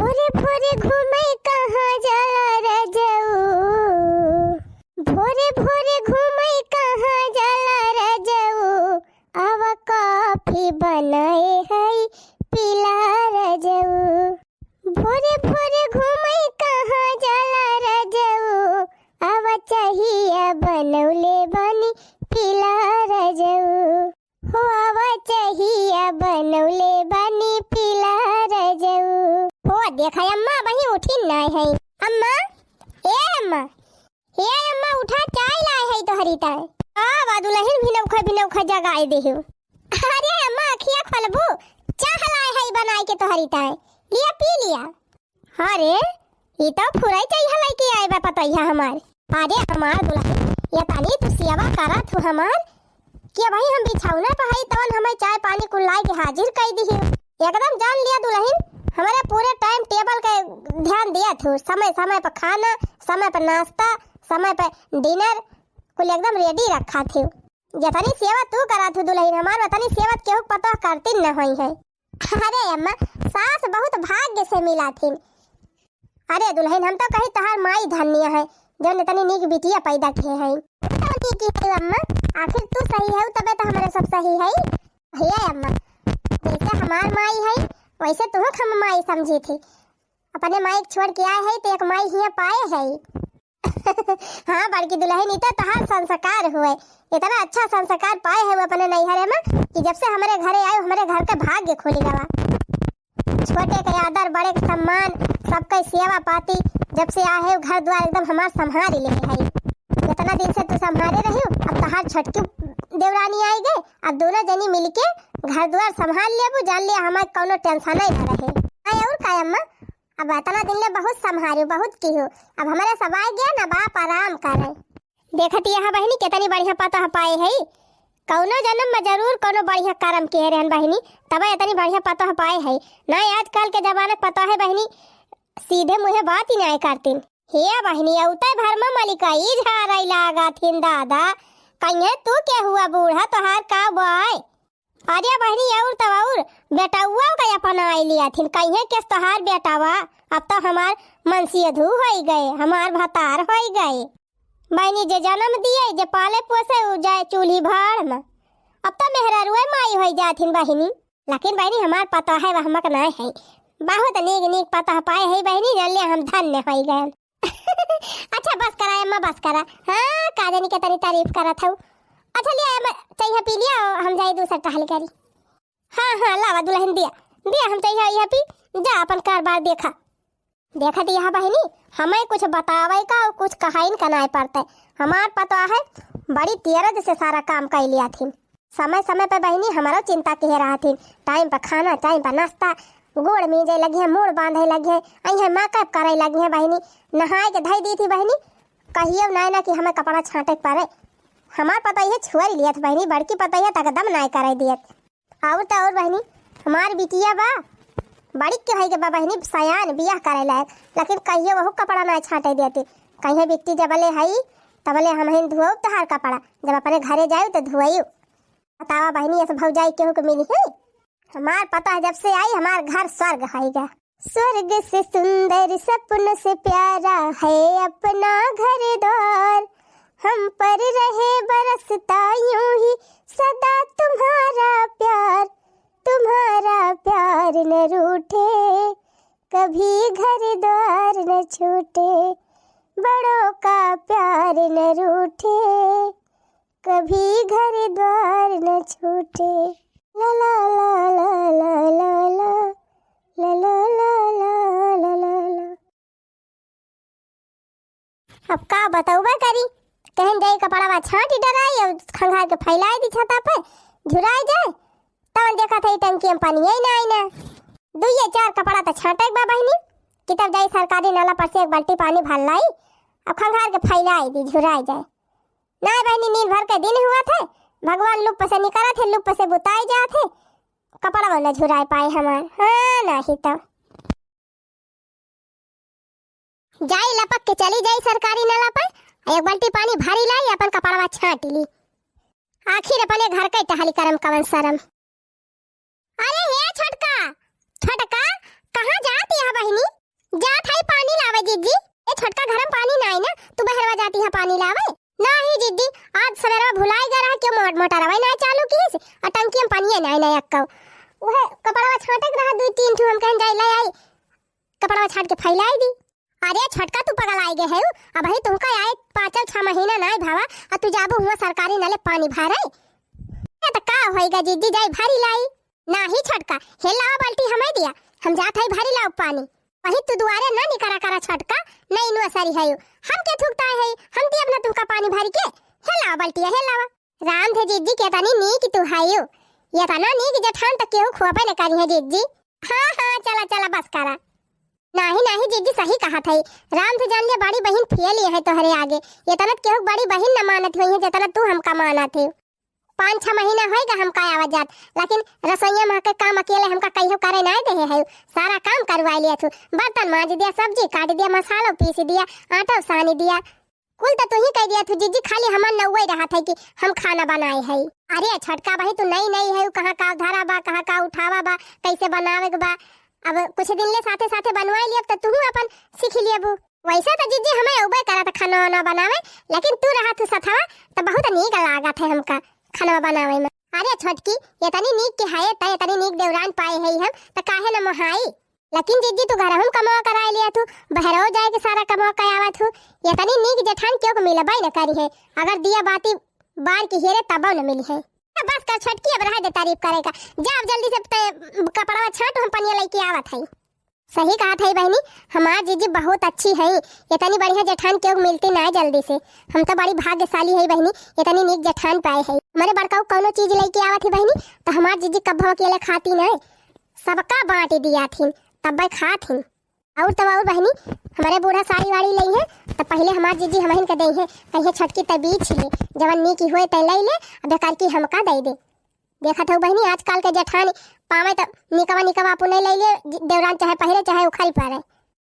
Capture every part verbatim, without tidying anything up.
भोरे भोरे घूमे कहाँ जाला रजऊ, भोरे भोरे घूमे कहाँ जाला रजऊ, आवा कॉफी बनाए है पीला रजऊ। भोरे भोरे घूमे कहाँ जाला रजऊ, आवा चाहिया बनौले बानी पीला रजऊ। हो आवा चाहिया बनौले बानी पीला रजऊ। हो देखा अम्मा वहीं उठी नाय है। अम्मा, ए अम्मा, ए अम्मा उठा, चाय लाए है तोहरी ताय। आ बा दुलहिन भिनौखा भिनौखा जगाए देहु। अरे अम्मा अखिया खोलबू, चाह लाए है बनाए के तोहरी ताय, लिया पी लिया। अरे ई तो फुरई चाय लइके आए बा पतोहिया हमार। अरे हमार दुलहिन, ये तनी तू सेवा करत हु हमार, कि अबही हम बिछौना पे हई तवन हमें चाय पानी कुल लाए के हाजिर कई दिही। एकदम जान लिया दुलहिन, हमरे पूरे टाइम टेबल के ध्यान दिया थू, समय समय पे खाना, समय पे नाश्ता, समय पे डिनर, कुल एकदम रेडी रखा थू। जतनी सेवा तू करा थू दुलहिन हमार, वतनी सेवा केहू पतोह करती न होई है। अरे अम्मा, सास बहुत भाग्य से मिला थिन। अरे दुलहिन, हम तो कही तहार माई धन्य है, जौन इतनी नीक बिटिया पैदा किए है। तो नीक ही है अम्मा, आखिर तू सही है तबे तो हमरे सब सही है। हे अम्मा, जैसे हमार माई है वैसे तुहू हम माई समझी थी। अपने माई के छोड़ के आए है तो एक माई हियाँ पाए है। हाँ बड़की दुलहिन, ई तो तहार संस्कार हुए, इतना अच्छा संस्कार पाए है वो अपने नैहरे में कि जब से हमरे घरे आए हमरे घर के भाग्य खुल गवा। छोटे के आदर, बड़े के सम्मान, सबके सेवा पाती, जब से आए है घर द्वार एकदम हमार संभारी ले है। जितना दिन से तू संभारे रही, अब तहार छोटकी देवरानी आई गए, अब दोनों जनी मिलके घर द्वार संभाल लेबू, जान लिया हमार कौनो टेंशन नहीं रहे। आए और का अम्मा, अब इतना दिन ले बहुत संभारू, बहुत किहू, अब हमरे सब आए गया ना, अब आप आराम करे। देखत यह बहिनी कितनी बढ़िया पतोह पाए है, कौनो जन्म में जरूर कौनो बढ़िया कर्म किए रहन बहिनी, तब इतनी बढ़िया पतोह पाए है। ना आजकल के जमाने के पतोह है बहिनी, सीधे मुँहे बात ही नहीं करतीन। हे बहिनी, अउते भर में मलिकाई झारै लागत हिन दादा, कहिए तू के हुआ बूढ़ा, तोहार का बाय? अरे बहिनी, और तो और, बेटउआ का अपनाई लिया थिन, कहिए केस तोहार बेटावा, अब तो हमार मनसियधू होई गए, हमार भतार होई गए। बहिनी, जे जन्म दिए, जे पाले पोसे, उ जाए चूल्ही भाड़ में। अब तो मेहरारुए माई होई जात हिन बहिनी। लेकिन बहिनी, हमार पतोह है, वह हमक नाय है, बहुत नीक नीक पतोह पाए है बहिनी, जान ले हम धन्य होई गए। अच्छा बस करा अम्मा, बस करा। हाँ, का जानी के तनी तारीफ करत हऊ। अच्छा लिया अम्मा, चाहिए पी लिया, हम जाई दूसर टहल करी। हाँ हाँ, लावा दुलहिन दिया, दिया हम चाहिए यह पी, जा अपन कारबार देखा। देखत यह बहिनी, हमें कुछ बतावे का और कुछ कहाइन का नाय पड़ते। हमार पतोह है, बड़ी तेरज से सारा काम कइ लिया थिन। समय समय पे बहिनी हमरो चिंता किहे रहथिन, टाइम पे खाना, टाइम पे नाश्ता, गोड़ मीजे लगिहे, मूड़ बांधे लगिहे, अइहे मेकअप करे लगिहे बहिनी, नहाए के धई दी थी बहिनी, कहियो नाय ना कि हमें कपड़ा छांटे के पड़े। हमार पतोह है छोड़ लियत बहिनी, बड़की पतोह है त एकदम नाय करे दियत। और तो और बहिनी, हमार बिटिया बा, बड़ी के होई के बा बहिनी, सयान बियाह करे लायक, लेकिन कहियो वहू कपड़ा नाय छांटे दियत। कहिए बिट्टी जबले हई, तबले हमहिन धुआऊ तोहार कपड़ा, जब अपने घरे जाऊ तो धुआऊ। बतावा बहिनी, ऐसे भौजाई केहू के मिली है? हमार पतोह जब से आई, हमार घर स्वर्ग होई गा। स्वर्ग से सुंदर, सपनों से प्यारा है अपना घर द्वार। हम पर रहे बरसता यूं ही सदा तुम्हारा प्यार, तुम्हारा प्यार न रूठे, कभी घर द्वार न छूटे। बड़ों का प्यार न रूठे, कभी घर द्वार न छूटे। ला ला ला ला ला ला ला ला ला ला ला ला ला। अब का बतौबा करी, कहन जाई कपड़वा छांटी डराई और खंगार के फैलाई दी छता पे, झुराई जाए। तवन देखा था ई टंकी में पानी आई ना, आई ना। दुइये चार कपड़ा तो छांटे के बा बहिनी, कि तब जाई सरकारी नला पर से एक बाल्टी पानी भर लाई, अब खंगार के फैलाई दी, झुराई जाए। ना बहिनी, नींद भर के दिन हुआ थे, भगवान लुप से निकला थे, लुप से बुताई जा थे, कपड़ा न झुराए पाए हमार। हाँ, नाही तो जाई लपक के चली जाई सरकारी नला पे, एक बाल्टी पानी भरी लाई, अपन कपड़वा छांट ली। आखिर अपने घर के टहली करम कवन शरम। अरे हे छोटका, छोटका, कहाँ जात यह बहिनी? छोटक रहा दुइ तीन ठू, हम कहन जाई लै आई, कपड़वा छाट के फैलाई दी। अरे छोटका, तू पगलाइ गए है, अबही तुमका आए पाँचौ छह महीना नाई भावा, अउर तू जाबू हुआ सरकारी नले पानी भरे। ए त का होइगा जिज्जी, जाई भरी लाई। नाही छोटका, हे लावा बाल्टी हमें दिया, हम जात हई भरी लावा पानी। वही तू दुआरे ना निकरा करा छोटका, नहीं नुआ सरी है, हम के थुकता है, हम दिया अपना तुमका पानी भरी के। हे लावा बाल्टिया, हे लावा। राम धे जिज्जी, केतनी नीक तू हयू। एतना नीक जेठान त केहू खोबे न करिहे जिज्जी। हाँ, हाँ, चला, चला, बस करा। नाही, नाही जिज्जी, सही कहत हई। राम धे जान ले, बड़ी बहिन फेल है तोहरे आगे। एतना त केहू बड़ी बहिन न मानत होइहे, जेतना तू हमका मानत है। पाँच छह महीना होइगा हमका आवत जात, लेकिन रसोइया में के काम अकेले हमका कहियो करे नाय देहे है। सारा काम करवाइ लिया थू, बर्तन माँज दिया, सब्जी काट दिया, मसालो पीस दिया, आटो सानी दिया, कुल त तू ही कइ दिया थू जिज्जी, खाली हमार नौवई रहत है कि हम खाना बनाए है। अरे छोटका बही, तू नई नई है, कहाँ का धरा बा, कहाँ का उठावा बा, कैसे बनावे के बा। अब कुछ दिन ले साथे साथे बनवाए लियब त तू अपन सीख लियबू। वैसे त जिज्जी हमें अउबे करत खाना वाना बनावे, लेकिन तू रहत थू सथवा त बहुत नीक लागत है हमका खाना बनावे में। अरे छोटकी, एतनी नीक के है त एतनी नीक देवरान पाए है हम, त काहे न मोहाई। लेकिन जिज्जी, तू घरहूँ कमवा कराए लिया थू, बहरौ जाए के सारा कमवा कयावा थू। एतनी नीक जेठान केहू के मिलबे न करिहे, अगर दिया बाती बार के हेरे तबौ न मिलिहे। त बस कर छोटकी, अब रह दे तारीफ करे का, जा अब जल्दी से ते कपड़वा छाट, हम पनिया लइके आवत हई। सही कहत हई बहिनी, हमार जिज्जी बहुत अच्छी है, एतनी बढ़िया जेठान केहू के मिलती नाय जल्दी से। हम त बड़ी भाग्यशाली है बहिनी, एतनी नीक जेठान पाए है। हमरे बड़काऊ कौनो चीज लइके आवत ही बहिनी, त हमार जिज्जी कब्बो अकेले खाती नाय, सबका बाँट दिया थिन, तब्बे खात हिन। अउर तब अउर बहिनी, हमरे बूढ़ा साड़ी वाड़ी लइहे, त पहिले हमार जिज्जी हमहिन के देइहे, कहिहे छोटकी तै बीछ ले, जवन नीक होए तै लइ ले, अब बेकार की हमका दइ दे। देखत हऊ बहिनी, आजकल के जेठानी पावे त निकवा निकवा अपने लइ ले, देवरान चाहे पहिरे चाहे उखरी परे।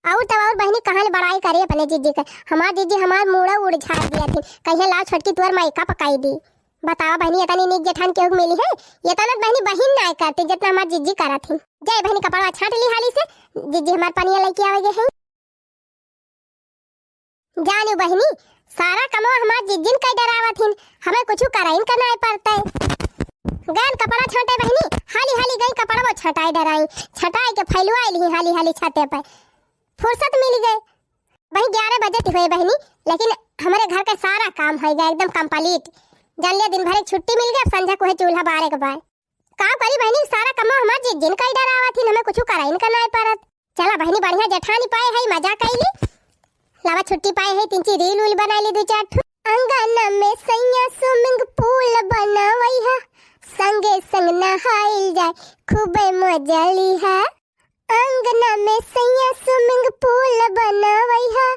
अउर तब अउर बहिनी, कहाँ ले बड़ाई करे अपने जिज्जी के, हमार जिज्जी हमार मूड़ा उड़ झाड़ दिया थिन, कहिहे लाओ छोटकी तुअर माई का पकाई दी। बतावा बहिनी, एतनी नीक जेठान केहू के मिली है? एतना त बहिनी बहिन नाय करती, जेतना हमार जिज्जी करत ही। जाए बहिनी, कपड़वा छाट ली हाली से, जिज्जी हमार पनिया लइके आवे गए हैं। जानू बहिनी, सारा कमवा हमार जिज्जिन कई डरावत हिन, हमें कुछ करइन का नाय पड़ते। गइन कपड़ा छाटे बहिनी, हाली हाली गइन कपड़वा छटाई डराई, छटाई के फैलवाई ली हाली हाली छते पे। फुर्सत मिल गए, वही ग्यारह बजे ती हुए बहिनी, लेकिन हमरे घर के सारा काम होइ गए एकदम complete। जान लिया दिन भर एक छुट्टी मिल गए, अब संझा को है चूल्हा बारे के बाय। का करी बहिनी, सारा कमवा हमार जिज्जिन कई डरावत हिन, हमें कुछ करइन का नाय पड़त। चला बहिनी, बढ़िया जेठानी पाए है, मजा कइली। लावा छुट्टी पाए है, तिनची reel वील बनाई ली दू चार ठो। अंगना में सैया swimming pool बनवई है, संगे संग नहाइल जाए, खूबे मजा ली है। अंगना में सैया swimming pool बनवई है,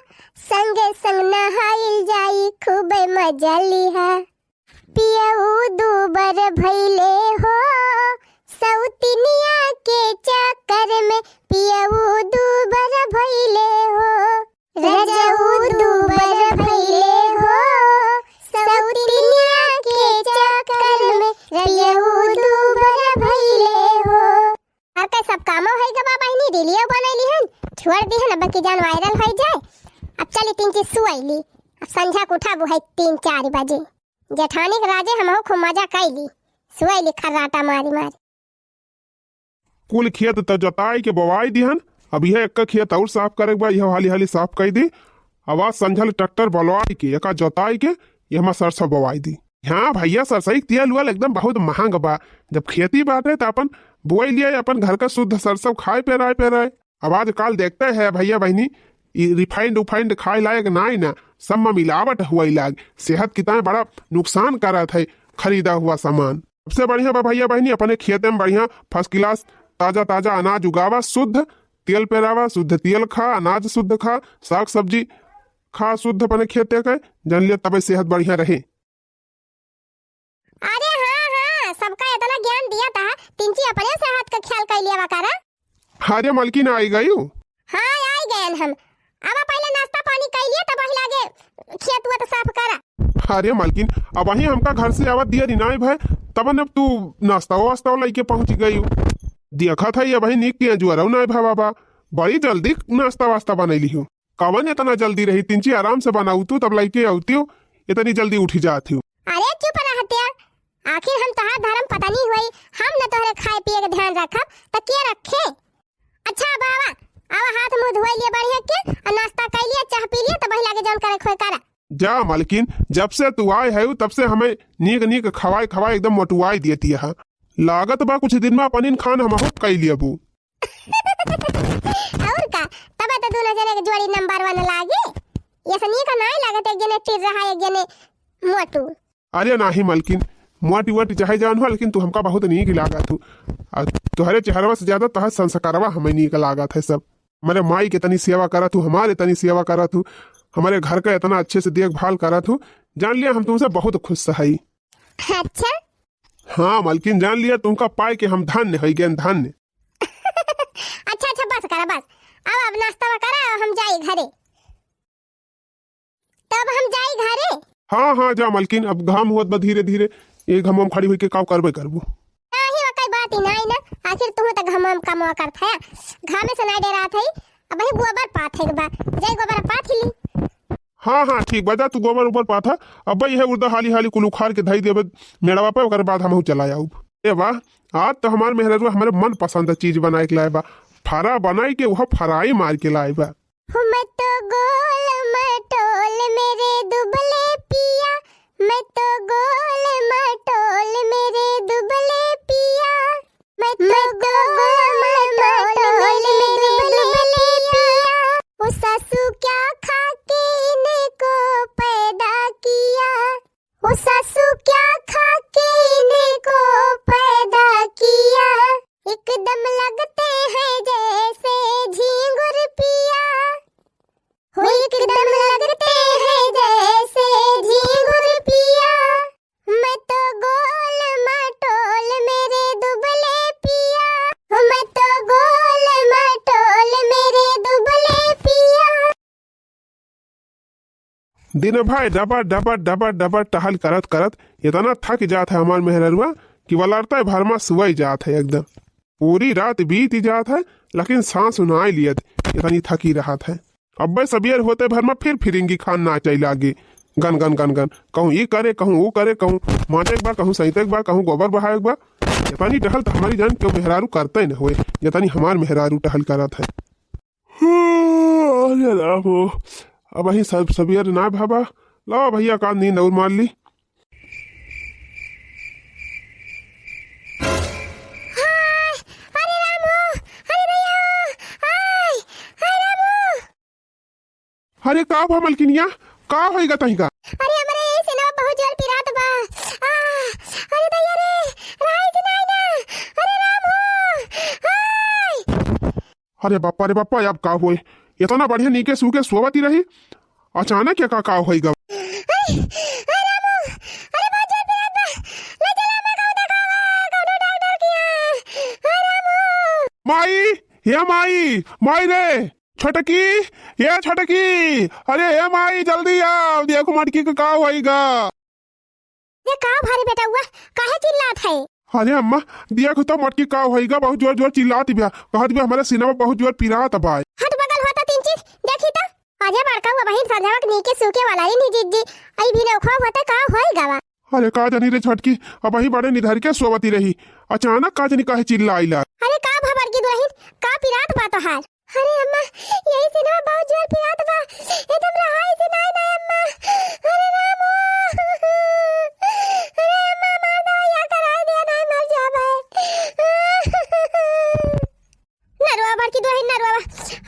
संगे संग नहाइल जाई, खूबे मजा ली है। पियऊ दूबर भइले हो, सौतिनिया के चक्कर में पियऊ दूबर भइले हो। रजऊ दूबर भइले हो, सौतिनिया के चक्कर में पियऊ दूबर भइले हो। अउर कई सब कामो होइ गवा बहिनी, रीलियो बनइली हन, छोड़ दिहन, अब की जान viral होइ जाए। अब चली तिनची सुअइली, अब संझा के उठाबू है तीन चार बजे। जेठानी के राजे हमहू खूब मजा कइली, सुअइली खर्राटा मारी मारी। कुल खेत त जोताई के बोवाई दिहन, अब यह एक खेत अउर साफ करे के बा, यह हाली हाली साफ कइ दी। अब आज संझा ले tractor बोलवाई के, एका जोताई के, यहमा सरसों बोवाई दी। हाँ भइया, सरसई के तेल उल एकदम बहुत महंग बा। जब खेती बाटे त अपन बोई लिया, अपन घर का शुद्ध सरसों खाए पेराए पेराए। अब आजकल देखते है भइया बहिनी, ई refined उफाइंड खाए लायक नाई ना, सब में मिलावट हुए लाग, सेहत की ताए बड़ा नुकसान करत है खरीदा हुआ सामान। सबसे बढ़िया बा भइया बहिनी, अपने खेते में बढ़िया first class ताजा ताजा अनाज उगावा, शुद्ध तेल पेरावा, शुद्ध तेल खा, अनाज शुद्ध खा, साग सब्जी खा शुद्ध अपने खेते के, जान लिया तबे सेहत बढ़िया रहे। अरे हाँ, हाँ, सबका एतना ज्ञान दिया था, तिनची अपने सेहत का ख्याल कइ लिया करा। अरे मलकिन, आई गयू? हाँ, आई गयन हम। अब पहिले नाश्ता पानी कइ लिया, तब वही लागे खेत वेत साफ करा। अरे मलकिन, अबही हमका घर से आवत दिया रिनाई भय, तब न तू नाश्ता वास्ता लइके पहुँच गयू। देखत है अबही नीक के अजुअरौ नाई भवा बा, बड़ी जल्दी नाश्ता वास्ता बनइली हो। कवन एतना जल्दी रही, तिनची आराम से बनाऊ तू, तब लइके आउतियो, एतनी जल्दी उठी जात हियो। अरे चुप रहत्या, आखिर हम तोहार धर्म पत्नी होई, हम न तोहरे खाए पिए के ध्यान रखब, त के रखे? अच्छा, अब आवा, आवा, हाथ मुंह धोई लिए बढ़िया के, और नाश्ता कई लिए, चाह पी लिए, तब वही लागे जौन करे खोए करा। जा मालकिन, जब से तू आए है, तब से हमें नीक नीक खवाए खवाए एकदम मोटुआई देती है। लागत बा कुछ दिन में पनीर खान हम हो कई लेबू। और का, तब तो दोनों जने के जोड़ी नंबर वन लागे। ये से नीक नाई लागत, एक जने टिर्रा, एक जने मोटू। अरे नाही मलकिन, मोटी वोटी चाहे जान हो, लेकिन तू हमका बहुत नीक लागत हू। आ तोहरे चेहरवा से ज्यादा तोहर संस्कारवा हमें नीक लागत है सब। हमरे माई के तनी सेवा करत हू, हमारे तनी सेवा करत हू, हमरे घर का इतना अच्छे से देखभाल करत हू। जान लिया, हम तुमसे बहुत खुश हई। अच्छा? हाँ मलकिन, जान लिया, तुमका पाए के हम धन्य हई गए, धन्य। अच्छा, अच्छा, बस करा, बस। अब, अब नाश्ता करा, हम जाई घरे। तब हम जाई घरे। हाँ, हाँ, जा मलकिन, अब घाम होत बा धीरे धीरे, ये घाम में खड़ी होई के काव करबे करबू। नाही, ओकर बात ही नाही ना, आखिर तू तो घाम में कमवा करत है, घामे से नाही डरात है, अब ही गोबर पाथे के बा, जाई गोबर पाथ ली। हाँ, हाँ, ठीक बा, जा तू गोबर ऊपर पाथा, अब भाई यह उर्दा हाली हाली कुल उखाड़ के धई देबे मेड़वा पे, ओकर बाद हमहू चला आउब। ए वाह, आज तो हमार मेहररुआ हमरे मन पसंद चीज बनाए के लाए बा, फरा बनाई के वह फराई मार के लाए बा। हो मैं तो गोल मटोल मेरे दुबले पिया, मैं तो गोल मटोल मेरे दुबले पिया, मैं तो गोल मटोल मेरे दुबले पिया। वो सासू क्या खा के इनको पैदा किया, वो सासू क्या खा के इनको पैदा किया, एकदम लगते हैं जैसे झींगुर पिया। हो एकदम लगते हैं जैसे झींगुर पिया, मैं तो गोल मटोल मेरे दुबले पिया, मैं तो गोल मटोल मेरे दुबले पिया। दिन भर डबर डबर डबर डबर टहल करत करत इतना थक जात है हमार मेहररुआ कि वलरते भर मा सुवई जात है एकदम। पूरी रात बीत जात है, लेकिन सांस नाई लियत, इतनी थकी रहत है। अब्बे सबियर होते भर मा फिर फिरिंगी खान नाचे लागे, गन गन गन गन, कहूँ ई करे, कहूँ ऊ करे, कहूँ मांजे के बा, कहूँ सैते के बा, कहूँ गोबर बहाए के बा। इतनी टहल तो हमारी जान के मेहरारू करते न होए, जितनी हमार मेहरारू टहल करत है। अरे राम हो, अब वही सब सबियर ना भावा। लावा भैया, का नींद और मार ली। हाय, अरे राम हो, अरे भैया, हाय, हाय राम हो। अरे का भा मलकिनिया, का होइगा तहिका? अरे हमरे ये सीना बहुत जोर पिरात बा। आ, अरे भैया रे, राई से नाई ना। अरे राम हो, हाय। अरे बापा रे बापा, अब का होए? इतना बढ़िया नीके सूके सोवती रही, अचानक ये का, का होई गवा? अरे, अरे रामू, अरे बहुत जोर पिरात बा। ले चला मैं कहूँ देखावा, कौनो डॉक्टर के यहाँ। अरे रामू। माई, हे माई, माई रे, छोटकी, ये छोटकी, अरे हे माई, जल्दी आओ, देखो मटकी का, का होई गा। ये का भा रे बेटउआ, काहे चिल्लात है? अरे अम्मा, देख तो मटकी का होइगा, बहुत जोर जोर चिल्लात बिया, कहत बिया हमरे सीना में बहुत जोर पिरात बा। हट बगल होता तीन चीज, देखी तो। अरे बड़का हुआ बहिन संझवा के नीके सूखे वाला ही नहीं जीजी, आई भी नौखा होता का होइगा बा। अरे का जानी रे छोटकी, अब वही बड़े निधर के सोवती रही, अचानक का जानी काहे चिल्लाइला। अरे का भा बड़की दुलहिन, का पिरात बा तोहार? अरे अम्मा, यही सीनवा बहुत जोर पिरात बा। एकदम रहाई से नाई, नाई अम्मा। अरे रामो। अरे अम्मा, हमार दवाइया कराई दे, नाई मर जाबे। ना रोवा बड़की दुलहिन, ना रोवा।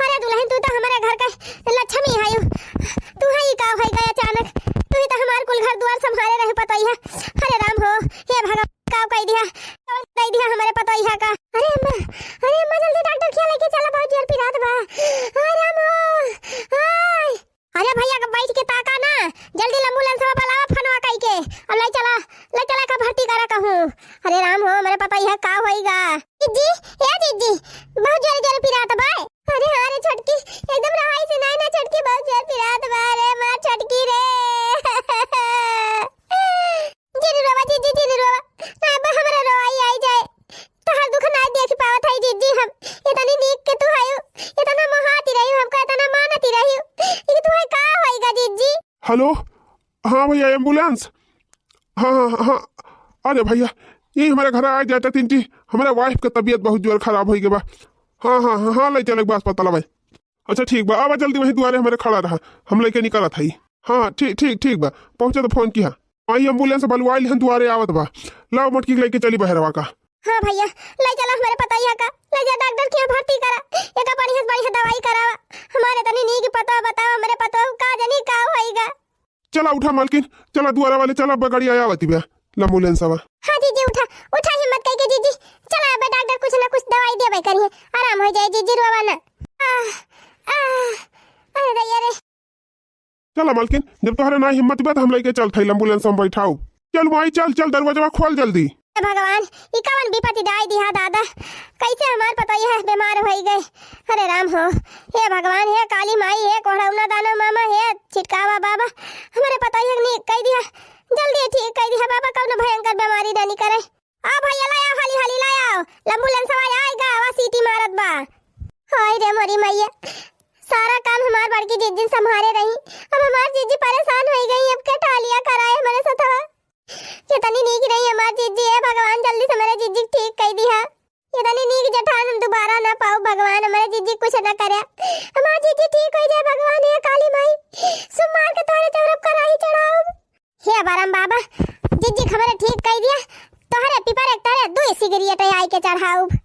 अरे दुलहिन, तू तो हमारे घर का लक्ष्मी है। तू है ही का होई गया अचानक? तू ही तो हमार कुल घर दुआर संभाले रहे पतोहिया। अरे राम हो, हे भगवान। का कह दिया, कौन कह दिया हमारे पतोहिया का? अरे अम्मा, अरे अम्मा, जल्दी डॉक्टर खिया लेके चला, बहुत जोर पिरात बा। अरे अम्मा, हाय। अरे भैया, बैठ के ताका ना, जल्दी एम्बुलेंस में बुलावा, फोनवा कई के, और ले चला, ले चला का भर्ती करा कहूँ। अरे राम हो, हमारे पतोहिया का होइगा? जीजी, ए जीजी, बहुत जोर जोर पिरात बा। अरे हाँ रे छोटकी, एकदम रहाई से नाई ना छोटकी, बहुत जोर पिरात बा रे, मार छोटकी रे। जिन रोवा जीजी, जिन रोवा। ना अब हमरा रोवाई आई जाए। तोहर दुख ना देख पावत हई जीजी हम। इतनी नीक के तू हयू, इतना मोहाती रही हमका, इतना मानती रही। ई तू है का होइगा जीजी? हेलो, हाँ भैया, एम्बुलेंस। हाँ, हाँ, हाँ, हाँ। अरे भइया, यही हमरे घरे आइ जाते तीन जी, हमरे wife के तबियत बहुत जोर खराब होइ गै बा। हाँ, हाँ, हाँ, हाँ, लइ चले बा अस्पताल भाई। अच्छा ठीक बा, आवा जल्दी वहीं दुआरे हमरे खड़ा रहा, हम लइके निकलत हई। हाँ, ठीक, ठीक, ठीक बा, पहुँचे तो फोन किहा। माई ambulance बलवाइ लिहन, दुआरे आवत बा। लाव मटकी के लइके चली बहरवा का। हाँ भइया, लइ चला हमरे पतोहिया का, लइ जा डॉक्टर के यहाँ भर्ती करा, एका बढ़िया से बढ़िया दवाई करावा। हमारे तनी नीक पतोह बतावा, हमरे पतोह का जनी का होइगा। चला उठा मालकिन, चला दुआरा वाले, चला बगड़िया आवत बा ambulance वा। हाँ जीजी उठा, उठा हिम्मत कइके जीजी, चला अब डॉक्टर कुछ ना कुछ दवाई देबे करिहैं, आराम होइ जाए जीजी, रोवा ना। आह, आह, अरे दैया रे। चला मालकिन, जब तोहरे ना हिम्मत बा त हम लइके चलत हई, ambulance में बैठाउ। चल माई चल, चल दरवाजवा खोल जल्दी। हे भगवान, ई कवन विपत्ति डाइ दिहा दादा, कइसे हमार पतोहिया बीमार होइ गै। अरे राम हो, हे भगवान, हे काली माई, हे कोढ़ौना दानव मामा, हे छिटकावा बाबा, हमरे पतोहिया के नीक कइ दिहा, जल्दी ठीक कइ दिहा बाबा, कउनो भयंकर बीमारी ना निकरे। आ भइया, लइ आव, हाली हाली लइ आव, ambulance वाला आइगा, आवा सीटी मारत बा। हाय रे मोरी मइया, सारा काम हमार बड़की जिज्जी संभारे रही, अब हमार जिज्जी परेशान होइ गई, अब के टालिया कराए हमरे सथवा। केतनी नीक रही हमार जिज्जी, हे भगवान जल्दी से हमरे जिज्जी के ठीक कइ दिहा। केतनी नीक जेठान हम दुबारा ना पाउब भगवान, हमरे जिज्जी कुछ ना करे, हमार जिज्जी ठीक होइ जाए भगवान, हे काली माई, सोमवार के तोहरे चौरब कराही चढ़ाउब। हे बरम बाबा, जिज्जी के हमरे ठीक कइ दिहा, तोहरे पीपर एक तरे दुइ सिगरेट आइके चढ़ाउब।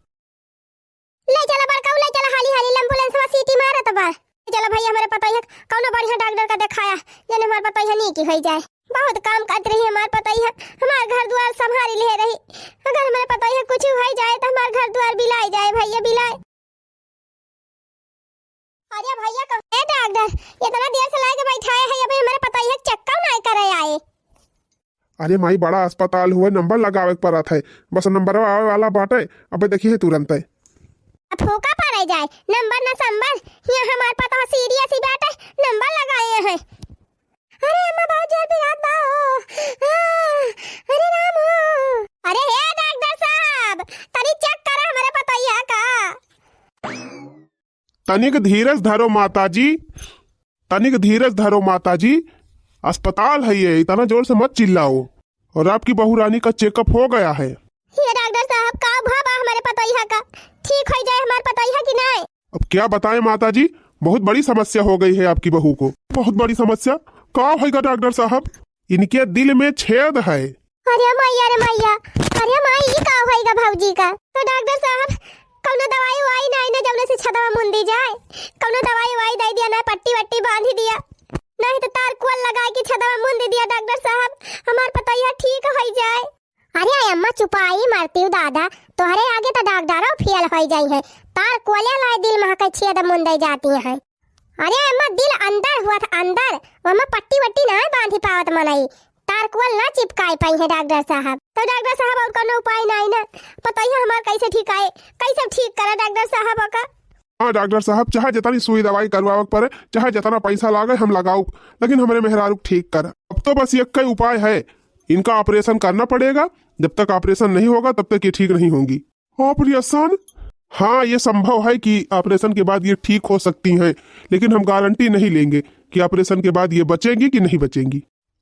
लइ चला बड़काऊ, लइ चला हाली हाली, ambulance वा सीटी मारत बा। लइ चला भइया हमरे पतोहिया के कउनो बढ़िया डॉक्टर का देखाया, जने हमार पतोहिया नीक होइ जाए। बहुत काम करत रही हमार पतोहिया, हमार घर दुआर संभारी लिहे रही। अगर हमरे पतोहिया कुछ होइ जाए त हमार घर दुआर बिलाइ जाए भइया, बिलाइ। अरे भइया, कहे डॉक्टर, एतना देर से लइके बैठाए हई, अबे हमरे पतोहिया के चेक नाहीं करे आए। अरे माई, बड़ा अस्पताल हुए, नंबर लगावे के परत है, बस नंबरवा आवे वाला बाटे, अबे देखिहैं तुरंतै। अब फोका पड़े जाए, नंबर न संबर, हियाँ हमार पतोह serious ही बाटे, नंबर लगाए हैं। अरे अम्मा, बहुत जोर पिरात बा हो। आ, अरे राम हो। अरे हे डॉक्टर साहब, तनी चेक करा हमरे पतोहिया का। तनिक धीरज धरो माता जी, तनिक धीरज धरो माता जी, अस्पताल है ये, इतना जोर से मत चिल्लाओ। और आपकी बहू रानी का चेकअप हो गया है। हे डॉक्टर साहब, का भा बा हमरे पतोहिया का? ठीक होइ जाए हमार पतोहिया कि नाहीं? अब क्या बताएं माता जी, बहुत बड़ी समस्या हो गई है आपकी बहू को। बहुत बड़ी समस्या? का होइगा डॉक्टर साहब? इनके दिल में छेद है। अरे मैया रे मैया, अरे माई, ई का होइगा भौजी का? तो डॉक्टर साहब, कउनो दवाई उवाई नाहीं ना, जौने से छेदवा मुंदी जाए? कउनो दवाई उवाई दइ दिया ना, पट्टी वट्टी बांधी दिया, नाहीं तो तार कोल लगाइके छेदवा मुंदी दिया डॉक्टर साहब, हमार पतोहिया ठीक होइ जाए। अरे अम्मा, चुपाई मरतिउ दादा, तोहरे आगे तो डॉक्टरो फेल होइ जाइहैं। तार कोले लाए दिल महा के छेद मुंदे जाती हैं। अरे अम्मा, दिल अंदर हुआ था, अंदर, वहमा पट्टी वट्टी नाहीं बांधी पावत मनई, तार कोल ना चिपकाए पाइहैं डॉक्टर साहब। तो डॉक्टर साहब, और कउनो उपाय नाहीं ना? पतोहिया हमार कइसे ठीक आए, कइसे ठीक करा डॉक्टर साहब ओका? हाँ डॉक्टर साहब, चाहे जितनी सुई दवाई करवावे के पड़े, चाहे जितना पैसा लागे हम लगाउब, लेकिन हमरे मेहरारू के ठीक करा। अब तो बस एक्कै उपाय है, इनका ऑपरेशन करना पड़ेगा। जब तक ऑपरेशन नहीं होगा तब तक ये ठीक नहीं होंगी। ऑपरेशन? हाँ, ये संभव है कि ऑपरेशन के बाद ये ठीक हो सकती हैं, लेकिन हम गारंटी नहीं लेंगे कि ऑपरेशन के बाद ये बचेंगी कि नहीं बचेंगी।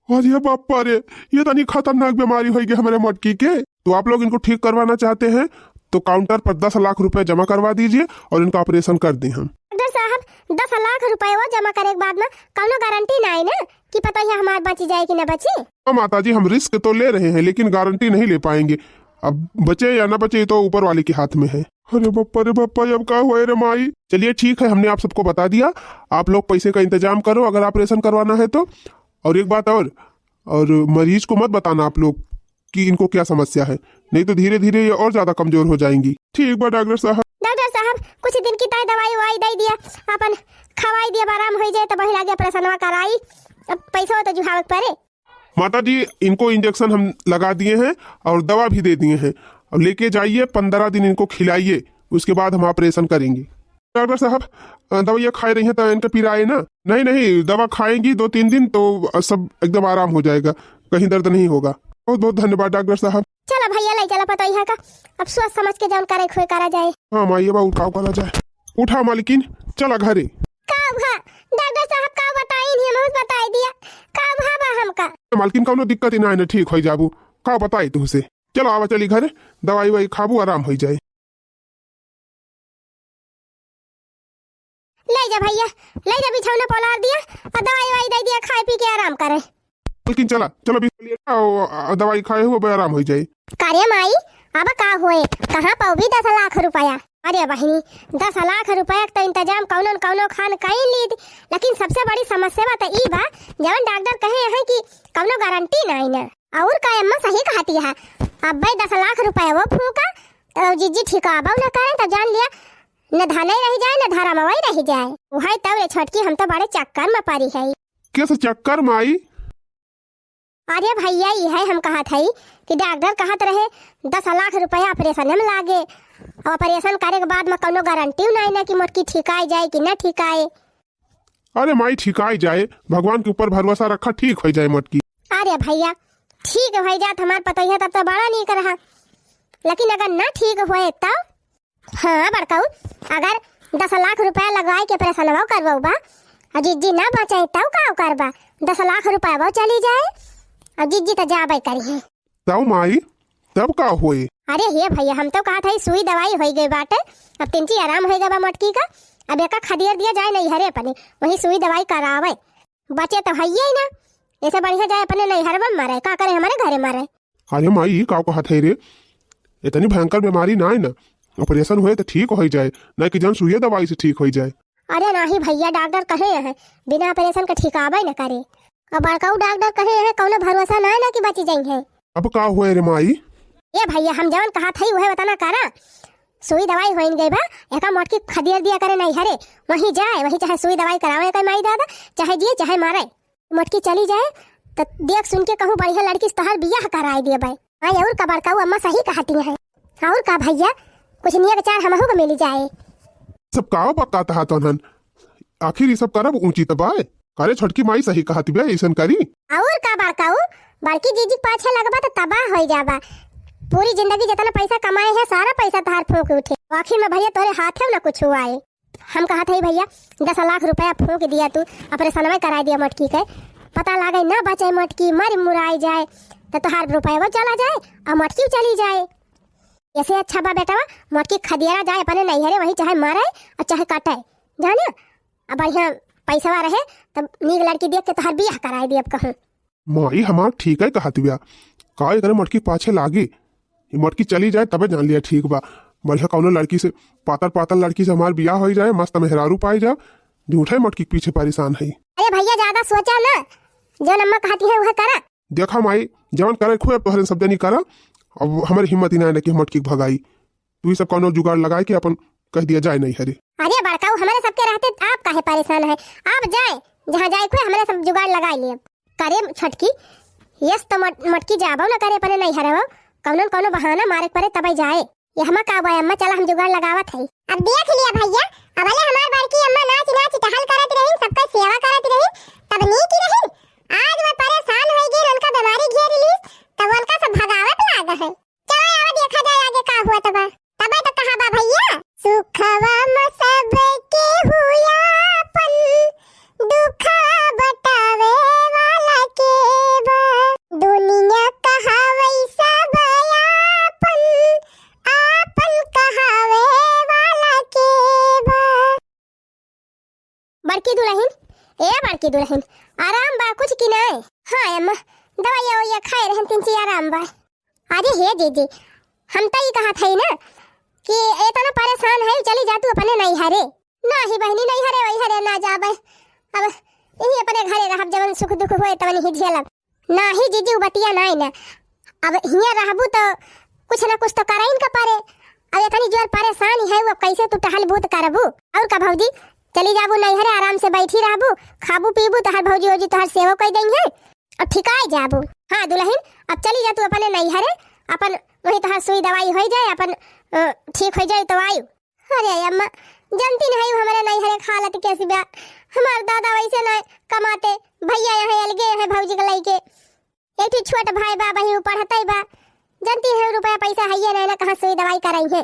अरे बापा रे, ये तनी खतरनाक बीमारी होइगी हमरे मटकी के। तो आप लोग इनको ठीक करवाना चाहते हैं तो काउंटर पर दस लाख रुपए जमा करवा दीजिए और इनका ऑपरेशन कर दें हम। डॉक्टर साहब, दस लाख रुपए वो जमा करे के बाद में कउनो गारंटी नाहीं ना कि पतोहिया हमार बची जाए कि ना बची? हाँ माता जी, हम रिस्क तो ले रहे हैं लेकिन गारंटी नहीं ले पाएंगे। अब बचे या ना बचे, ये तो ऊपर वाले के हाथ में है। अरे बप्पा रे बप्पा, अब का हुआ रे माई? चलिए ठीक है, हमने आप सबको बता दिया। आप लोग पैसे का इंतजाम करो अगर ऑपरेशन करवाना है तो। और एक बात और, और मरीज को मत बताना आप लोग कि इनको क्या समस्या है, नहीं तो धीरे धीरे ये और ज्यादा कमजोर हो जाएंगी। ठीक बा डॉक्टर साहब। डॉक्टर साहब, कुछ दिन की ताई दवाई उवाई दइ दिया, अपन खवाई दिया, आराम होइ जाए तो वही लागे ऑपरेशनवा कराई। अब पैसा तो जुहावे के पड़े। माता जी, इनको इंजेक्शन हम लगा दिए हैं और दवा भी दे दिए हैं। अब लेके जाइए, पन्द्रह दिन इनको खिलाइए, उसके बाद हम ऑपरेशन करेंगे। डॉक्टर साहब, अ, दवाइयाँ खाए रही हैं तो इनका पीरा आए ना? नहीं, नहीं, दवा खाएंगी दो तीन दिन तो सब एकदम आराम हो जाएगा, कहीं दर्द नहीं होगा। बहुत बहुत धन्यवाद डॉक्टर साहब। चला भइया, लइ चला पतोहिया का, अब सोच समझ के जौन करे खोए करा जाए। हाँ माई, अब उठाओ करा जाए। उठा मालकिन, चला घरे। का भा? डॉक्टर साहब का बताई, नहीं हम बताई दिया। का भा बा हमका? मालकिन, कउनो दिक्कत ही ना है ना, ठीक होइ जाबू। का बताई तुहसे। चलो आवा चली घरे, दवाई वाई खाबू, आराम होइ जाए। लइ जा भइया, लइ जा बिछौना पलार दिया अउ दवाई वाई दइ दिया, खाए पी के आराम करे। लेकिन चला, चला बिछौना ले आओ, अ, दवाई खाए हो, अब आराम होइ जाए। का रे माई, अब का होए, कहाँ पउबी दस लाख रुपया? अरे बहिनी, दस लाख रुपया क त इंतजाम कउनो न कउनो खान कइ लीत, लेकिन सबसे बड़ी समस्या बा त ई बा, जवन डॉक्टर कहे हैं कि कउनो गारंटी नाहीं ना। अउर का अम्मा सही कहती है, अब्बे दस लाख रुपया वो फूका, अ, जिज्जी ठिकाबउ न करें त जान लिया, न धनई रहि जाए, न धरमवई रहि जाए। उहइ तउ रे छोटकी, हम तउ बड़े चक्कर म परी हई। किस चक्कर म आई? अरे भइया, इहइ हम कहत हई कि डॉक्टर कहत रहे, दस लाख रुपया ऑपरेशन म लागे। अब ऑपरेशन करे के बाद म कउनो गारंटी नाहीं ना कि मोटकी ठिकाइ जाए कि न ठिकाए। अरे माई, ठिकाइ जाए, भगवान के ऊपर भरोसा रखा, ठीक होइ जाए मोटकी। अरे भइया, ठीक होइ जात हमार पतोहिया तब त बड़ा नीक रहा, लेकिन अगर न ठीक होए तब? हाँ बड़कऊ, अगर दस लाख रुपया लगाइ के ऑपरेशनवा करवउबा, अउ जिज्जी न बचे तब का करबा? दस लाख रुपया चली जाए, अउ जिज्जी त जाबे करिहैं। तब माई, तब का होए? अरे हे भइया, हम तउ कहत हई सुई दवाई होइ गइ बाटे, अब तिनची आराम होइ गइ बा मोटकी का, अब एका खदेर दिया जाए नइहरे अपने, वहीं सुई दवाई करावे, बचे तउ हइये न, एसे बढ़िया जाए अपने नइहरवा म मरे, का करे हमरे घरे मरे। अरे माई, ई का कहत है रे? इतनी भयंकर बीमारी नाहीं ना, ऑपरेशन होए त ठीक होइ जाए, नाहीं कि जउन सुइया दवाई से ठीक होइ जाए। अरे नाहीं भइया, डॉक्टर कहे हैं बिना ऑपरेशन के ठिकाबे न करे। अब बड़कऊ डॉक्टर कहे हैं कउनो भरोसा नाहीं ना कि बची जइहैं। अब का होए रे माई? ए भइया, हम जउन कहत हई उहइ ओतना करा, सुई दवाई होइन गइ बा, एका मोटकी खदेर दिया करे नइहरे, वहीं जाए, वहीं चाहे सुई दवाई करावे एकर माई दादा, चाहे जिए चाहे मरे। मोटकी चली जाए, त देख सुन के कहूँ बढ़िया लड़की से तोहार बियाह कराइ देबे। हाँ, अउर का बड़कऊ अम्मा सही कहती हैं। अउर का भइया, कुछ नियक चार हमहू को मिली जाए। सब का बकात हा तोहन? आखिर ई सब करब उचित बाय? करे छोटकी माई सही कहत बिया, अइसन करी। अउर का बड़कऊ, बड़की जिज्जी के पाछे लगबा त तबाह होइ जाबा। पूरी जिंदगी जेतना पइसा कमाए हैं, सारा पइसा तोहार फूंक उठे। आखिर म भइया तोहरे हाथे न कुछ आए। हम कहत हई भइया, दस लाख रुपया फूंक दिया तू, ऑपरेशनवा कराइ दिया मोटकी के, पता लागे न बचे मोटकी, मरि मुराइ जाए, त तोहार रुपयवा चला जाए अउ मोटकी चली जाए। एसे अच्छा बा बेटवा, मोटकी खदेरा जाए अपने नइहरे, वहीं चाहे मरे अउ चाहे कटे, जाने, अउ बढ़िया पइसवा रहे, तब नीक लड़की देख के तोहार बियाह कराइ दियब कहूँ। माई हमार ठीकै कहत बिया, का एकरे मोटकी पाछे लागी? ई मोटकी चली जाए तबे जान लिया ठीक बा। बढ़िया कउनो लड़की से, पातर पातर लड़की से हमार बियाह होइ जाए, मस्त मेहरारू पाइ जाब, झूठै मोटकी के पीछे परेशान हई। अरे भइया, ज्यादा सोचा ना, जउन अम्मा कहती हैं उहै करा। देखा माई, जउन करे के होए अब तोहरे सब जनी करा। अब हमरे हिम्मत ही नाहीं ना कि हम मोटकी के भगाई। तू ही सब कउनो जुगाड़ लगाइ के अपन कह दिया जाए नइहरे। अरे बड़कऊ, हमरे सबके रहते आप काहे परेशान है? आप जाए, जहाँ जाए के होए, हमरे सब जुगाड़ लगाइ लेब। करे छोटकी, यस त मट-, मोटकी जाबउ न करे अपने नइहरवउ, कउनो न कउनो बहाना मारे के परे तबइ जाए। यहमा का बा अम्मा, चला हम जुगाड़ लगावत हई। अब देख लिया भइया, अबले हमार बड़की अम्मा नाच नाच टहल करत रहिन, सबका सेवा करत रहिन, तब नीक रहिन। आज वो परेशान होइ गइन, उनका बीमारी घेर लीस, तब उनका सब भगावत लाग है। चलो आवा देखा जाए आगे का हुआ तबा। तबे तो कहा बा भइया, सुखवा म सबके हुआ आपन, दुखवा बटावे वाला के बा। दुनिया कहावै सब आपन, आपन कहावे वाला के बा। बड़की दुलहिन, ए बड़की दुलहिन, आराम बा कुछ कि नाय? हाँ अम्मा, दवाइया वइया खाए रहन तिनची आराम बा। अरे हे दीदी, हम त ई कहत हई ना कि एतना परेशान है, चली जा तू अपने नइहरे। नाही बहिनी, नइहरे वइहरे ना जाबे, अब यही अपने घरे रहब, जवन सुख दुख होए तवन ही झेलब। नाही जीजी, उ बतिया नाई ना। अब हियाँ रहबू त कुछ ना कुछ त करइन का परे। अब एतनी जोर परेशान है, अब कैसे तू टहल बूत करबू? और का भौजी, चली जाबू नैहरे, आराम से बैठी रहबू, खाबू पीबू, तोहर भौजी ओजी तोहर सेवो कई देइहैं और ठिकाए जाबू। हाँ दुलहिन, अब चली जा तू अपने नैहरे, अपन वही तोहर सुई दवाई होई जाए, अपन, अ, ठीक होई जाए तो आयु। अरे अम्मा, जानती नहीं हमरे नैहरे के हालत कैसी बा। हमार दादा वैसे ना कमाते, भैया यहाँ अलगे हैं भौजी के लइके। एक ठो छोट भाई बा, वही पढ़ते बा। जानती है रुपया पैसा है ये नहीं ना, कहाँ सुई दवाई कराई है।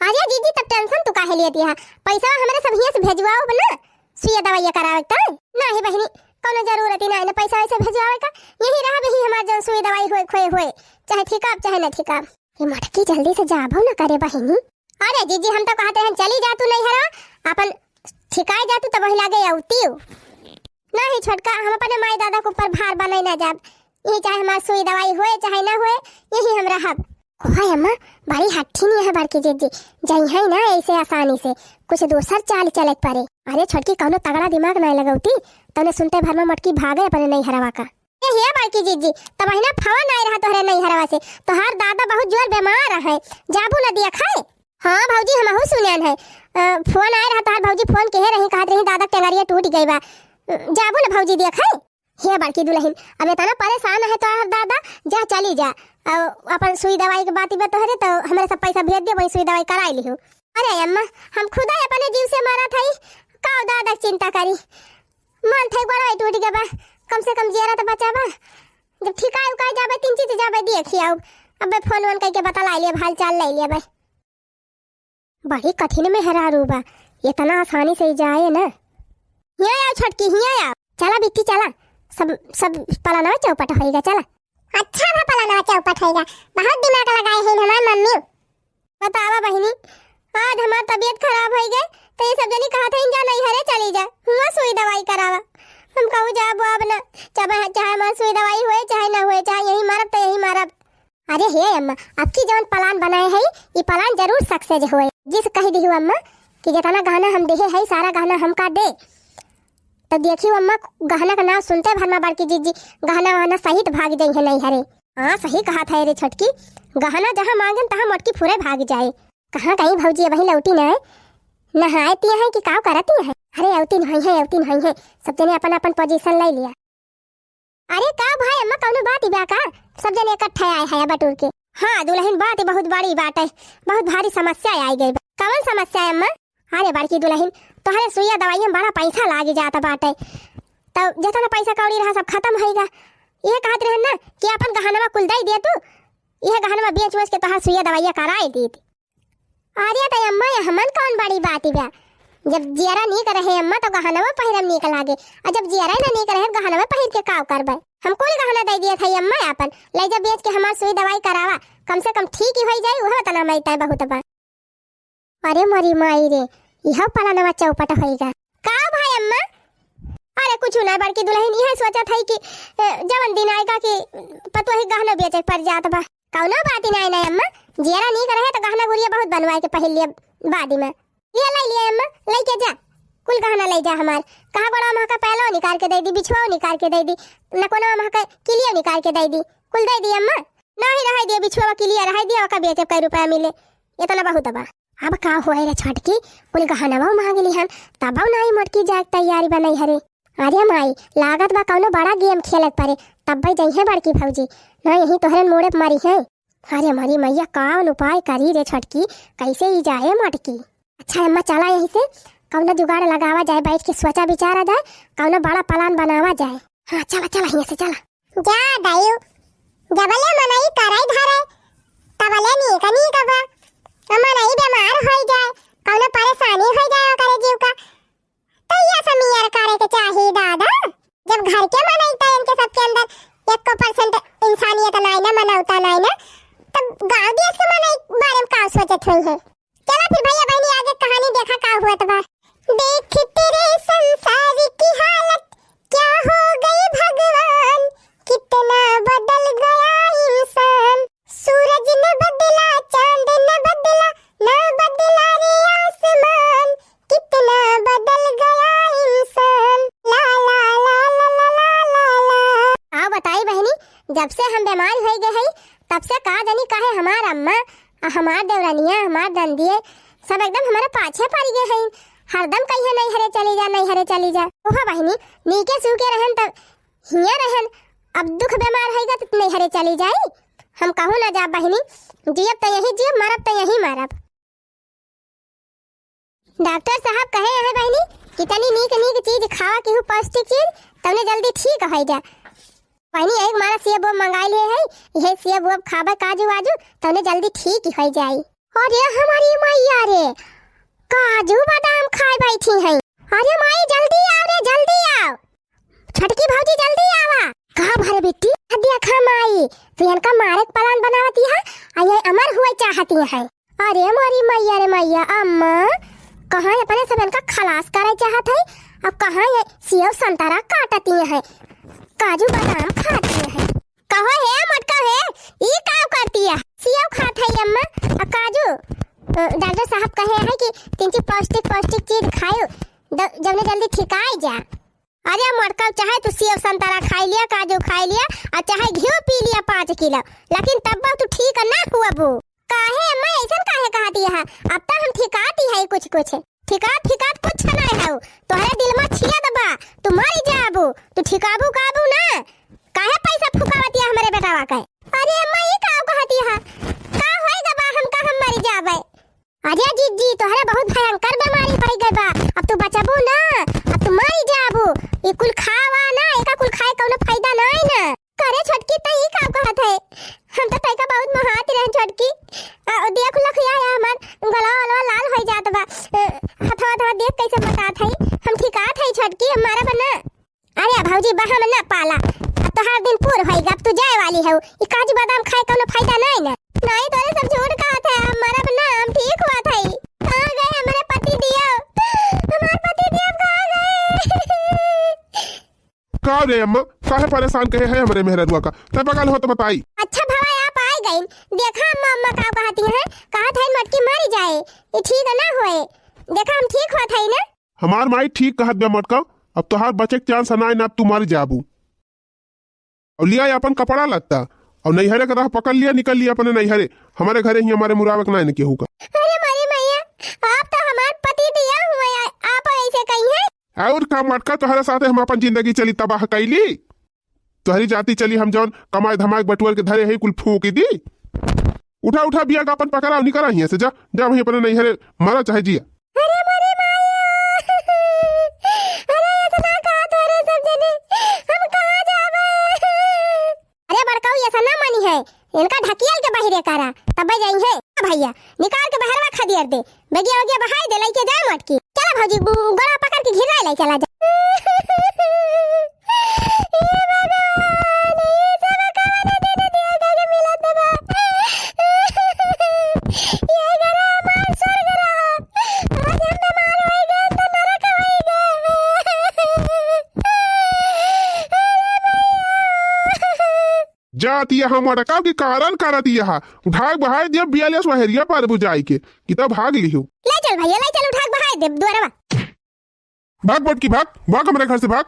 अरे जीजी, तब tension तू काहे लेती है? पैसा हमरे सब हियाँ से भेजवाओ ना, सुई दवाई करावे के। नहीं बहिनी, कौनो जरूरत ही ना है ना पैसा वैसा भेजवावे का। यही रहब, यही हमार जौन सुई दवाई होए, खोए होए, चाहे ठीक अब, चाहे ना ठीक अब। ये मटकी जल्दी से जाबो ना करे बहिनी। अरे जीजी, हम तो कहत रहन चली जा तू नैहरवा, अपन ठिकाए जा तू, तब वही लागे अउतीव। नहीं छोटका, हम अपने माई दादा के ऊपर भार बनाई ना जाब। ये चाहे हमार सुई दवाई होए चाहे ना होए, यही हम रहब। ओए अम्मा, बड़ी हट्ठी नहीं है बड़की जीजी, जइहै ना ऐसे आसानी से, कुछ दूसर चाल चले के पड़े। अरे छोटकी, कौनो तगड़ा दिमाग ना लगौती, तौने सुनते भर में मटकी भागे अपने नैहरवा का। ए हे बड़की जीजी, तबहिना फोन आए रहा तोहरे नैहरवा से, तोहार दादा बहुत जोर बीमार है, जाबू न देखे। हाँ भौजी, हमहू सुनन है, अ, फोन आए रहा तोहार भौजी, फोन केहे रही, कहत रही दादा के टेंगरिया टूट गई बा, अ, जाबू न भौजी देखे। हे बड़की दुलहिन, अब इतना परेशान है तोहार दादा, जा चली जा, अ, अपन सुई दवाई के बात बा तोहरे, तो हमरे सब पैसा भेज दे, वही सुई दवाई कराई लिहू। अरे अम्मा, हम खुदा अपने जीव से मरत हई, का दादा के चिंता करी। मन थे गोड़वा टूट गए बा, कम से कम जियरा तो बचा बा। जब ठिकाए उकाए जाबे, तीन चीज जाबे, देखी आऊ। अबे फोन वोन करके बतला लिए, हाल चाल ले लिए बे। बड़ी कठिन मेहरारू बा, इतना आसानी से ही जाए ना। हिया आओ छोटकी, हिया आओ। चला बिट्टी चला, सब, सब पलानवा चौपट होइगा, चला। अच्छा बा पलानवा चौपट होइगा, बहुत दिमाग लगाए हैं हमार मम्मी। बतावा बहिनी, आज हमार तबीयत खराब होइ गए, तो ये सब जनी कहत हैं, "जा नैहरे चली जा, हुआ सुई दवाई करावा।" हम कहू, "जाबो अब ना, चाहे, चाहे हमार सुई दवाई होए, चाहे ना होए, चाहे यही मरब, तो यही मरब।" अरे हे अम्मा, अब की जौन plan बनाए है, ये plan जरूर success होए। जिस कह दिहु अम्मा कि जितना गहना हम देहे है, सारा गहना हमका दे। तो देखियो अम्मा, गहना का नाम सुनते भर में बड़की जीजी गहना वहना सहित भाग जाई है नैहरे। हाँ, सही कहत है रे छोटकी, गहना जहाँ मांगन तहाँ मोटकी फुरे भाग जाए। कहाँ गई भौजी, अबहीं लौटी ना है? नहाए पिए हैं कि काव करत ही हैं? अरे अवती नहीं है, अवती नहीं है, सब जने अपन अपन position ले लिया। अरे का भाई अम्मा, कौनो बात ही बा का? सब जने इकट्ठे आए हैं बटुर के। हाँ दुलहिन, बात ही बहुत बड़ी बात है, बहुत भारी समस्या आई गई बा। कौन समस्या है अम्मा? अरे बड़की दुलहिन, तोहरे सुइया दवाई में बड़ा पैसा लागी जात बाटे, तब जितना पैसा कौड़ी रहा सब खत्म होइगा। ये कहत रहन ना कि अपन गहनवा कुल दे दे तू, यह गहनवा बेच बेच के तोहार सुइया दवाइया कराए दीत। अरे त अम्मा, हमन कौन बड़ी बात बा? जब जियरा नीक रहे अम्मा, तो गहनवा पहिरम नीक लागे, और जब जियरा ना नीक रहे, गहनवा पहिर के काव करबे? हम कुल गहना दे दिए थे अम्मा, अपन ले जा बेच के हमार सुई दवाई करावा, कम से कम ठीक ही होई जाई, वह तना मैं तय बहुत बा। अरे मोरी माई रे, यह पलानवा चौपट होइगा। का भाई अम्मा? अरे कुछ ना बड़की दुलहिन, यह सोचत है कि, ए, जवन दिन आएगा कि पतोही गहना बेचे पर जात बा। कौनो बात ही नहीं, नहीं अम्मा, जियरा नीक रहे तो गहना गुरिया बहुत बनवाए के पहिर लिए बाद में। ये ले लिए अम्मा, लेके जा, कुल गहना ले जा हमार। कहाँ गोड़ा महका पहलो निकाल के दे दी, बिछुआ निकाल के दे दी, न कोनो महका किलियो निकाल के दे दी, कुल दे दी अम्मा। नहीं रहे दिए बिछुआ किलिया, रहे दिए ओका बेचे कई रुपया मिले, इतना बहुत बा। अब का होए रे छोटकी, कुल गहनवा मांग लिहन, तबौ नाई मोटकी जाए के तैयारी बनई हरे। अरे माई, लागत बा कौनो बड़ा game खेलत परे, तब्बे जइहे बड़की भौजी, ना यही तोहरे मोड़े पे मारी है। अरे मारी मैया, कौन उपाय करी रे छोटकी, कैसे ही जाए मोटकी? अच्छा अम्मा, चला यहीं से कौनो जुगाड़ लगावा जाए, बैठ के सोचा विचारा जाए, कौनो बड़ा plan बनावा जाए। हाँ चला, चला यहाँ से चला। जा दायु, जबले मनई करे धरे, तबले नीक नीक बा। आ मनई बीमार होई जाए, कौनो परेशानी होई जाए ओकरे जीव का, तो ये समियर करे के चाही दादा। जब घर के मनई त इनके सबके अंदर एको percent इंसानियत नाई ना, मनौता नाई ना, तब गाँव देश के मनई बारे में का सोचत होई है? चला फिर भैया बहनी, आगे कहानी देखा का हुआ त बा। देख तेरे संसार की हालत, क्या हो गए भगवान, कितना बदल गया इंसान। सूरज न बदला, चांद न बदला, ना बदला रे आसमान, कितना बदल गया इंसान। ला ला ला ला ला ला ला ला। का बताई बहनी, जब से हम बीमार हो गए हई, तब से का जानी काहे हमार अम्मा, आ हमार देवरनिया, हमार नंदिये, सब एकदम हमारे पाछे पड़ गए हई। हरदम कहिए, "नैहरे चली जा, नैहरे चली जा।" ओहो बहनी, नीके सूखे रहन तब हियाँ रहन, अब दुख बीमार होइगा तो नैहरे चली जाई। हम कहूँ ना जा बहनी, जियब तो यहीं जियब, मरब तो यहीं मरब। डॉक्टर साहब कहे हैं बहिनी कि तनी नीक नीक चीज खावा, केहू पौष्टिक चीज, तउने जल्दी ठीक होइ जा। बहिनी एक मारा सेब ओब मंगाई ले है, यह सेब ओब खाबे काजू वाजू, तउने जल्दी ठीक होइ जाई। अरे हमारी मैया रे, काजू बादाम खाए बैठी हैं। अरे माई जल्दी आओ रे, जल्दी आओ। छोटकी भौजी, जल्दी आवा। का भरे बिट्टी? देखा माई, तू इनका मारे के plan बनावती है, आ ये अमर हुए चाहती है। अरे मोरी मैया रे मैया, अम्मा, कहाँ अपने सब इनका खलास करे चाहत है, अब कहाँ ये सेव संतरा काटती है, काजू बादाम खाती है। कहो हे मोटका हे, ई का करती है? सेव खात है अम्मा, आ काजू। अ, डॉक्टर साहब कहे हैं कि तीन चीज पौष्टिक, पौष्टिक चीज खायो, द-, जौने जल्दी ठिकाई जा। अरे मोटका, चाहे तू सेव संतरा खाई लिया, काजू खाई लिया, और चाहे घिउ पी लिया पाँच किलो, लेकिन तब तू ठीक ना हुआ बू। काहे अम्मा, ऐसन काहे कहती है? अब तो हम ठिकाती है कुछ कुछ। ठिकात ठिकात कुछ नहीं है, तोहरे दिल में छिया दबा, तू मरी जाबू, तू ठिकाबू काबू ना। काहे पैसा फुकावती है हमरे बेटावा के? अरे अम्मा, ई का कहती है? का होई गबा हमका, हम मरी जाबे? अरे जिज्जी, तोहरे बहुत भयंकर बीमारी होई गई बा, अब तू बचबू ना, अब तू मरी जाबू। ई कुल खावा ना, एका कुल खाए कौनो फायदा नहीं ना। करे छोटकी, त ई का कहत है? हम तो तैका बहुत मोहात रहे छोटकी। आ, देख लख या, या हमार गला वलवा लाल होई जात बा। अ, हथवा हथवा देख कैसे मोटात है। हम ठिकात है छोटकी, हम मारब ना। अरे भौजी, बहा में ना पाला, अब तोहार दिन पूर होई गा, अब तू जाए वाली हऊ। ई काजू बादाम खाए कौनो फायदा नहीं ना। नहीं, तोरे सब झूठ कहत है, हम मरब ना, हम ठीक हुआ था। कहाँ गए हमारे पति दिया? हमारे पति दिया कहाँ गए? का रे अम्मा, काहे परेशान कहे है हमरे मेहररुआ का? तै बगल हो तो बताई। अच्छा भवा, आप आए गइन। देखा अम्मा, अम्मा का कहती हैं, कहत है मोटकी मरी जाए, ये ठीक ना होए। देखा हम ठीक होत है ना। हमार माई ठीक कहत बा मोटका, अब तोहार बचे के chance ना, ना तू मर जाबू। और लिया अपन कपड़ा लत्ता, और नैहरे के राह पकड़ लिया, निकल लिया अपने नैहरे। हमारे घरे ही हमारे मुरावक ना इनके होगा। अरे मारी मैया, आप तो हमार पति दिया हुआ है, आप ऐसे कही है? और का मोटका, तोहरे साथे हम अपन जिंदगी चली तबाह कैली। तोहरी जाति चली, हम जौन कमाए धमाए बटुअर के धरे है, कुल फूंक दी। उठा, उठा बिया का अपन पकड़ा, निकला हियां से, जा, जा वहीं अपने नैहरे मरा चाहे जिया। अरे मोरे माया, अरे इतना का तोरे सब जने, हम कहाँ जाबे? अरे बड़काऊ, ऐसा ना मानी है, इनका ढकियल के बहिरे करा, तब जाई है। भैया, निकाल के बहरवा खदियर दे, बेगिया ओगिया बहाई दे, लइके जाए मोटकी। चला भौजी, गोड़ा पकड़ के घिरा ले चला जा। ए भगवान, ई सब कवन दिन देखे के मिलत बा? ये घर हमार स्वर्ग रहा, आज हम बीमार होई गए तो नरक होई गए। अरे भैया। जात यहाँ मटका के कारण करत यहाँ। उठाक बहाय दिया बियालिया सोहरिया पर बुझाई के, कि तब भाग लिहो। ले चल भैया, ले चल, उठाक बहाय दे दुआरवा। भाग बटकी भाग, भाग हमरे घर से भाग।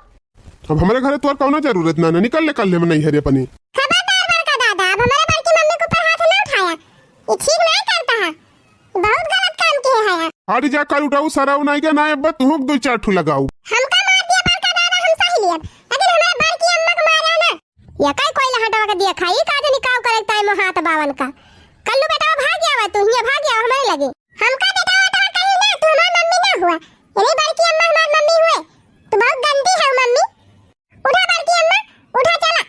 अब हमरे घरे तोर कौनो जरूरत ना, ना निकल ले कल हम नैहरे अपने। खबरदार बड़का दादा, अब हमरे बड़की मम्मी के ऊपर हाथ ना उठाया, ये ठीक नहीं करता है। बहुत गलत काम किए है। हट जा, कर उठाऊ सराऊ नहीं के ना, अब तुहूक दो चार ठू लगाऊ। हमका मार दिया बड़का दादा, हम सही लियब, लेकिन हमारे बड़की अम्मा के मारा ना। या काई कोई लहटवा के दिया खाई, का जनी काव करे ताई मोहात बावन का। कल्लू बेटा भाग गया हुआ, तू हिया भाग गया हमारे लगे। हमका बेटा बेटा कहीं ना, तू हमार मम्मी ना हुआ। इन्हीं बड़की अम्मा हमार मम्मी हुए। तू बहुत गंदी है मम्मी। उठा बड़की अम्मा, उठा चला।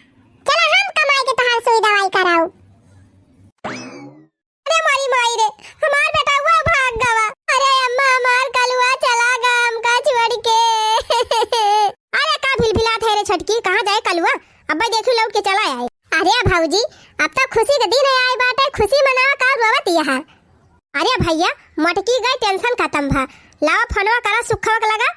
चला हम कमाई के तहार सुई दवाई कराऊ। अरे मोरी माई रे, हमार बेटवा भाग गवा। अरे अम्मा, हमार कलुआ चला गा हमका छोड़ के। अरे का भिलभिलात है रे छोटकी, कहाँ जाए कलुआ? अब्बा देखी लौट के चला आए। अरे भौजी, अब तो खुशी के दिन आए बाटे, खुशी मनावा, का रोवत यहाँ? अरे भैया, मटकी गई, tension खत्म भा। लावा फोनवा करा सुखवा के लगा,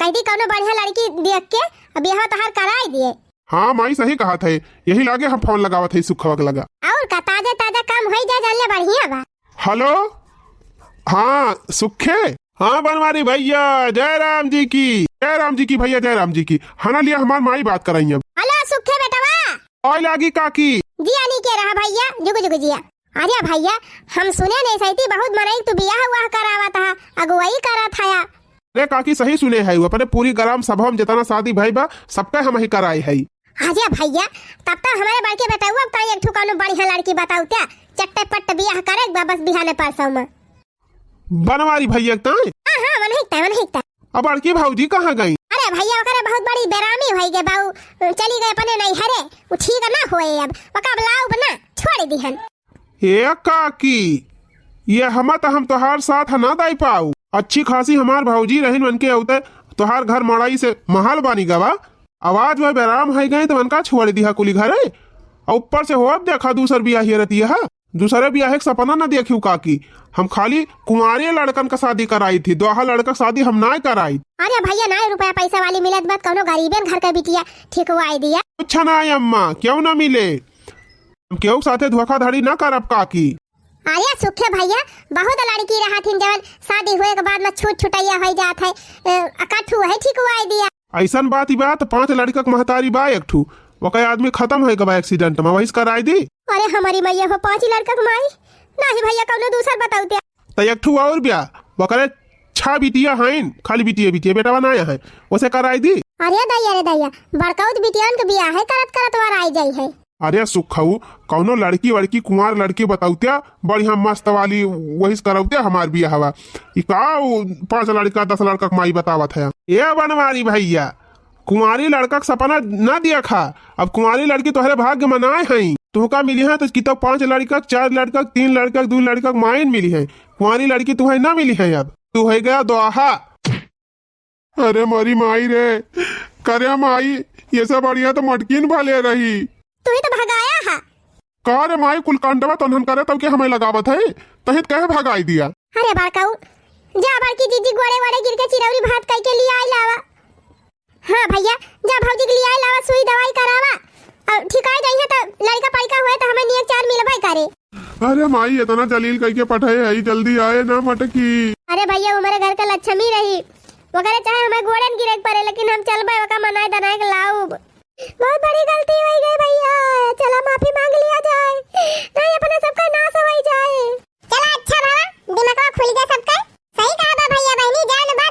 कह दी कौनो बढ़िया लड़की देख के बियाह तोहार कराई दिए। हाँ माई, सही कहत है, यही लागे हम फोन लगावत है सुखवा के लगा। और का, ताजा ताजा काम होई जा, जान ले बढ़िया बा। हेलो, हाँ सुखे। हाँ बनवारी भैया, जय राम जी की, जय राम जी की भैया, जय राम जी की। हना लिया हमार माई बात कराई अब। हेलो सुखे बेटवा। आय लागी काकी। जिया नी के रहा भैया, जुग जुग जिया। अरे भैया, हम सुने नहीं सही थी, बहुत मनई तू बियाह उआह करावत हा, अगुवाई करत हया। अरे काकी, सही सुने है, वो अपने पूरी ग्राम सभा में जितना शादी भई बा, सबके हम ही कराए है। अरे भैया, तब तो हमारे बड़के बेटउआ के ताई एक ठो कौनो बढ़िया लड़की बताऊ त्या, चट्टे पट्ट बियाह करे के बा बस बिहाने परसों में। बनवारी भैया के ताई? हाँ, हाँ, वनही के ताई, वनही के ताई। अब बड़की भौजी कहाँ गई? अरे भैया, ओकरे बहुत बड़ी बेरामी होई गए बाऊ, चली गए अपने नैहरे, वो ठीक ना होए अब, ओका अब लाऊ ना, छोड़ दिहन। ए काकी, ये हम त हम तोहार साथ ना दई पाऊ। अच्छी खासी हमार भौजी रहिन, उनके अउते तोहार घर मड़ई से महल बनी गवा। आवाज में बेराम है गए तो उनका छोड़ दिया कुली घरे। और ऊपर से हो अब देखा दूसर बियाह ये रहती है, दूसरे बियाह के सपना ना देखियो काकी। हम खाली कुंवारे लड़कन का शादी कराई थी, दोहा लड़का शादी हम ना कराई। अरे भैया, ना रुपया पैसा वाली मिलत बात, कौनो गरीबन घर का बिटिया ठीक हुआ दिया। अच्छा ना अम्मा, क्यों ना मिले? हम केहू के साथे धोखाधड़ी ना करब काकी। अरे सुखे भैया, बहुत लड़की रहत हिन जवन शादी हुए के बाद में छूट छुटैया हो जात है, अ, कठू है ठीक हुआ दिया। ऐसन बात ही बात, पांच लड़का के महतारी बा एक ठू, ओकर आदमी खत्म है गवा एक्सीडेंट में, वही से कराई दी। अरे हमारी मैया हो, पांच लड़का के माई। नहीं भैया, कौनो दूसर बताओ ते। तो एक ठू और ब्याह, ओकरे छह बिटिया हैं, खाली बिटिया बिटिया, बेटवा ना है, उसे कराई दी। अरे दैया रे दैया, बड़काउत बिटियन के बियाह है करत करत वर आई जाई है। अरे सुखऊ, कौनो लड़की वड़की, कुंवार लड़की बताउत्या, बढ़िया मस्त वाली, वही से करउत्या हमार बियाहवा। ई का उ पाँच लड़का, दस लड़का के माई बतावत है? ए बनवारी भैया, कुंवारी लड़का के सपना ना देखा। अब कुंवारी लड़की तोहरे भाग्य में नाय हई। तुहका मिली है तो कितो पाँच लड़का, चार लड़का, तीन लड़का, दू लड़का के माइन मिली है। कुंवारी लड़की तुहे ना मिली है, अब तू है गया दोहा। अरे मोरी माई रे, करे माई, ये सब बढ़िया तो मटकिन भले रही। तू ही तो भगाया है। का रे माई, कुल कांडवा तोहन करे तब के हमें लगावत है, तहित कहे भगाई दिया। अरे बड़काऊ, जा बड़की जीजी गोड़े वड़े गिर के चिरौरी भात कई के लिए आई लावा। हाँ भैया, जा भौजी के लिए आई लावा, सुई दवाई करावा, और ठिकाए जाइए तो लड़का पड़का हुए तो हमें नियत चार मिलबे करे। अरे माई, इतना जलील कई के पठाए है, जल्दी आए ना मटकी। अरे भैया, हमारे घर का लक्ष्मी रही, वगैरह चाहे हमें गोड़न गिरे के पड़े, लेकिन हम चलबे, ओका मनाए दनाए के लाउब। बहुत बड़ी गलती हो गई भैया, चला माफी मांग लिया जाए, नहीं अपना सबका नाश हो जाए। चला अच्छा बाबा, दिमागवा खुल गया सबका। सही कहा बा भैया बहनी, जान बा